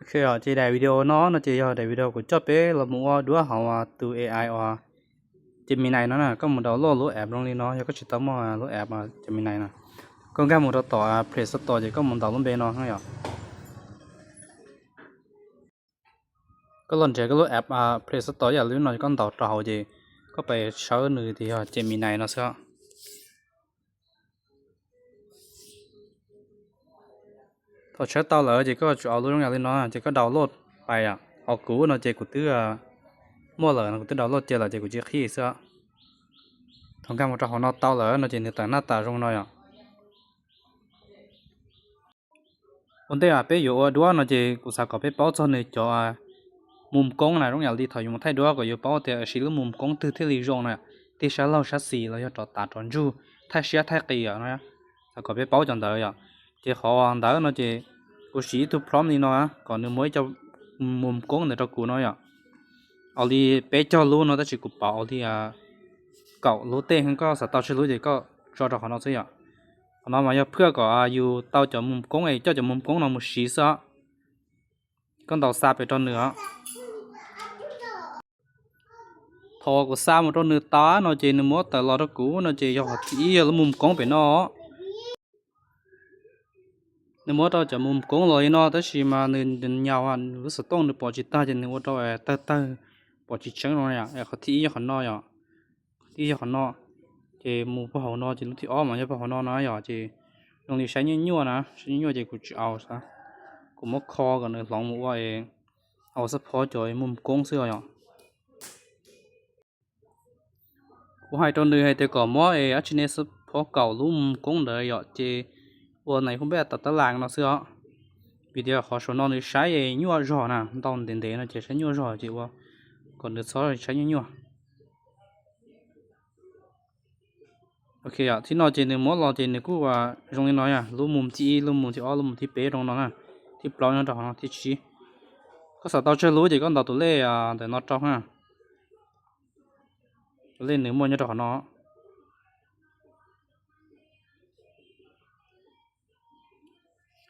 Ok, ces daim video no no ces yog daim video kuv coj peb los mus ua duab hauv tus A I uas Gemini no na. Koj mus download lub app zoo li no, yog koj tsis tau muaj lub app Gemini no, koj nkag mus rau tom Play Store ces koj mus ntaus lub npe no yom. Koj los nrhiav koj lub app Play Store yam li no, koj ntaus rau hauv ces koj pais search nws tias yog Gemini no xwb. Thaum search tau lawm ces koj tsum au lub zoo yam li no ces koj download pais yom. Hos kuv no ces kuv twb muaj lawm no, kuv twb download cia lawm ces kuv cia li qhib xwb. Thaum nkag mus rau hauv no tau lawm no ces nws tawm naj tas zoo no yom. Ua ntej peb yuav ua duab no ces kuv xav kom peb paub txog nws cov mus koob na, zoo yam li thaum yus mus thaij duab kom yus paub tias siv lub mus koob twg thiaj li zoo na, tig sab laug sab xis los yog rov tav rov ntsug, thaij siab thaij qis no. Xav kom peb paub cov ntawd yom. Ces qhov ntawd no ces kuv siv ib tug prompt li no kom nws muab ib co mus koob ntawd rau kuv no yom. Ua li peb caug lub no tab sis kuv pauv ua li kaum lub tej, koj xav tau tsawg lub ces koj tso rau qhov no xwb yom. Qhov no mas yog phwaj kom yus tau cov mus koob es coj cov mus koob no mus siv xwb. Koj ntaus xa pem rau nws os. Thaum kuv xa mus rau nws tas no ces nws muab tawm los rau kuv no ces yog qhov thib ib yog lub mus koob pem no. Nws muab rau cov mus koob los li no tab sis mas nws nyaum, nws lub xov tooj nws pom tsis tag ces nws ua rau tawg tawg, pom tsis tseeb no yom. Qhov thib ib yog qhov no yom. Qhov thib ib yog qhov no. Ces mus puag hauv no ces lub thib ob mas yog puag hauv no no yom. Ces zoo li saib nyuaj nyuaj na, saib nyuaj nyuaj ces kuv tsis au xav, kuv muab kho kom nws hloov mus ua, au xab phob cov mus koob xwb yom. Kuv hais rau nws hais tias kom muab es ab tsi ne xab phob kaum lub mus koob ntawd yom, ces ua nais hu npej tas tab las no xwb os. Vim tias qhov saum no nws saib nyuaj zog na, ntau ntev ntev no ces saib nyuaj zog ces ua kom nws txhob saib nyuaj nyuaj. Ok, thib no ces nws muab los ces nws kuj zoo li no, lub mus thib ib, lub mus thib ob, lub mus thib peb zoo no na, thib plaub nyob rau hauv no, thib tsib. Koj xav tau tsawg lub ces koj ntaus tus lej ntawm no rau na. Tus lej nws muaj nyob rau qhov no.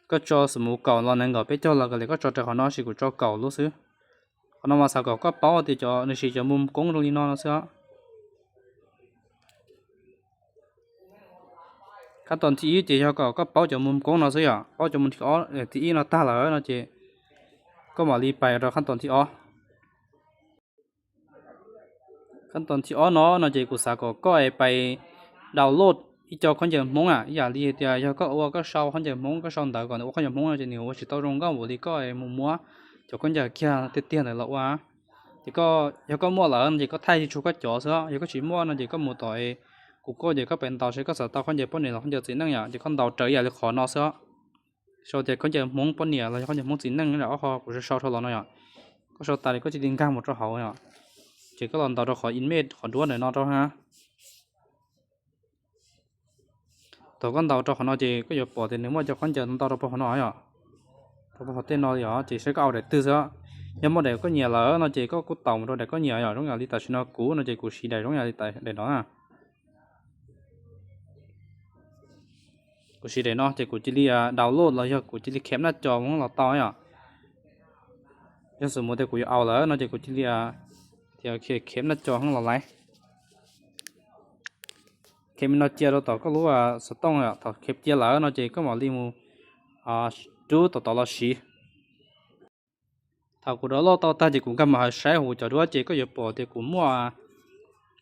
Koj tso xus mus kaum los nees nkaum peb caug los kav liam koj tso raws qhov no, tab sis kuv tso kaum lub xwb. Qhov no mas xav kom koj paub tias cov nws siv cov mus koob zoo li no no xwb. Qhab toos thib ib ces yog kom koj paub cov mus koob no xwb yom, paub cov mus thib ib no tag lawm no ces koj mam li pais rau qhab toos thib ob. Qhab toos thib ob no no ces kuv xav kom koj pais download ib co khaub ncaws Hmoob na, ib yam li tias yog koj ua koj sau khaub ncaws Hmoob, koj sau ntawv kom nws ua khaub ncaws Hmoob no ces nws ua tsis tau zoo nkauj npaum li koj mus muab cov khaub ncaws kiag tiag tiag ntawd los ua. Ces koj, yog koj muaj lawm no ces koj thaij tsuas koj cov xwb, yog koj tsis muaj no ces koj mus tom kuv koj ces koj pais ntaus seb koj xav tau khaub ncaws poj niam los khaub ncaws txiv neej yom, ces koj ntaus raws ib yam li qhov no xwb. Sau tias khaub ncaws Hmoob poj niam los yog khaub ncaws Hmoob txiv neej, ob qho kuv sau sau rau los no yom. Koj sau tas li koj cia li nkag mus rau hauv yom. Ces koj los ntaus rau qhov image qhov duab ntawm no rau na. Thaum koj ntaus rau qhov no ces koj yuav pom tias nws muaj cov khaub ncaws ntau rau puag qhov no yom. Rau puag qhov tej no yom, ces saib koj au daim twg xwb. Yog muaj daim koj nyiam lawm no ces koj kuj taus mus rau daim koj nyiam yom, zoo yam li tam sim no kuv no ces kuv siv daim zoo yam li daim no na. Kuv siv daim no ces kuv cia li download los yog kuv cia li kheb naj co mus los tau yom. Yog xus mus tias kuv yuav au lawm no ces kuv cia li tias kheb naj co los laiv. Kheb li no cia rau tom koj lub xov tooj, thaum kheb cia lawm no ces koj mam li mus rub tom tod los siv. Thaum kuv download tau tag ces kuv nkag mus saib hauv cov duab ces koj yuav pom tias kuv muaj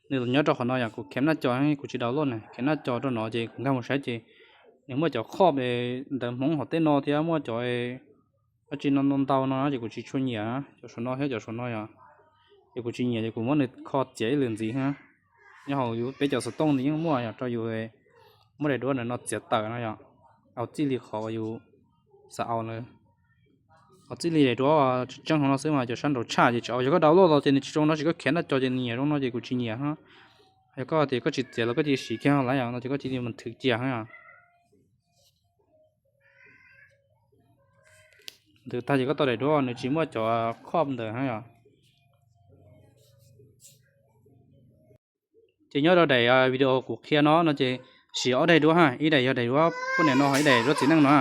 nws los nyob rau qhov no yom, kuv kheb naj co, kuv tsis download na, kheb naj co rau no ces kuv nkag mus saib ces nws muaj cov khob ntawv Hmoob hauv tej no thiab muaj cov dab tsi no ntau ntau no ces kuv tsis tshua nyiam, cov saum no thiab cov saum no yom. Ces kuv tsis nyiam ces kuv muab nws kho txiav ib lwm ntxiv. Nyob hauv yus peb cov xov tooj ntawd yeej muaj yom, rau yus muab daim duab ntawm no txiav tawm no yom, au txij li qhov uas yus xav au na. Au txij li daim duab tseeb hauv no xwb mas cov sab nraud tshaj ces tsis au. Yog koj download los ces nws tsis zoo no, tsis koj kheb naj co ces nws nyiam zoo no ces kuv tsis nyiam. Yog koj tias koj tsis txiav los koj cia li siv kiag laiv yom no ces koj cia li mus nthwv cia os. Nthwv tag ces koj tau daim duab nws tsis muaj cov khob ntawd yom. Ces nyob rau daim video kuv qhia no no ces siv ob daim duab ha, ib daim yog daim duab poj niam no, ib daim duab txiv neej no.